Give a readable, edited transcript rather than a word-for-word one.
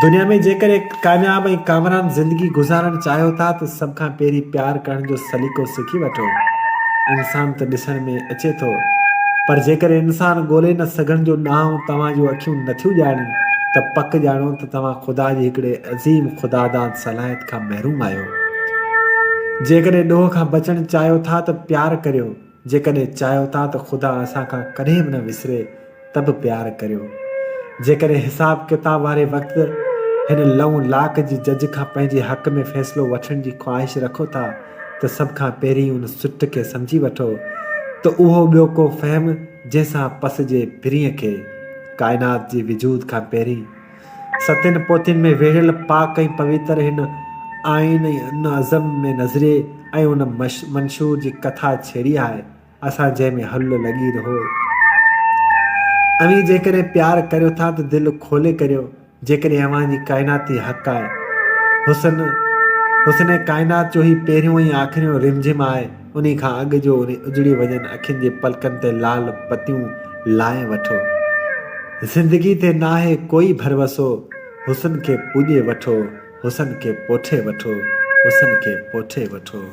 دنيا ۾ جيڪڏهن ڪامياب ۽ ڪامران زندگي گذارڻ چاهيو ٿا ته سڀ کان پهرين پيار ڪرڻ جو سليقو سکي وٺو. انسان ته ڏسڻ ۾ اچي ٿو پر جيڪڏهن انسان ڳولي نه سگهڻ جو ڏانء توهان جون اکيون نٿيون ڄاڻين ته پڪ ڄاڻو ته توهان خدا جي هڪڙي عظيم خداداد صلاحيت کان محروم آهيو. جيڪڏهن ڏوهه کان بچڻ چاهيو ٿا ته پيار ڪريو. جيڪڏهن چاهيو ٿا ته خدا اسان کان ڪڏهن به نه وسري ته به پيار ڪريو. جيڪڏهن حساب ڪتاب واري وقت هن لئون لاک جي جج کان پنهنجي حق ۾ فيصلو وٺڻ جي خواهش رکو ٿا ته سڀ کان پهرين ان سٽ کي سمجهي وٺو ته اهو ٻيو ڪو فهم جنهن سان پسجي پرينء کي ڪائنات جي وجود کان پهرين ستين پوٿين ۾ ويڙهيل پاڪ ۽ پويتر هن آئين ۽ ان عزم ۾ نظريي ۽ ان منشور جي ڪٿا ڇيڙي آهي، اسان جنهن ۾ هل لڳي رهو. اوهين جيڪڏهن پيار ڪريو ٿا ته دل کولي ڪريو، جيڪڏهن اوهان جي ڪائناتي حق آهي. حسن حسن ڪائنات جو هي پهريون ۽ آخريون رمجھم آهي، انهي کان اڳ جو انهي اجڙي وڃن اکين جي پلڪن تي لال پتيون لائي وٺو. زندگي تي ناهي ڪوئي ڀروسو، حسن کي پوڄي وٺو، حسن کي پوٺي وٺو، حسن کي پوٺي وٺو.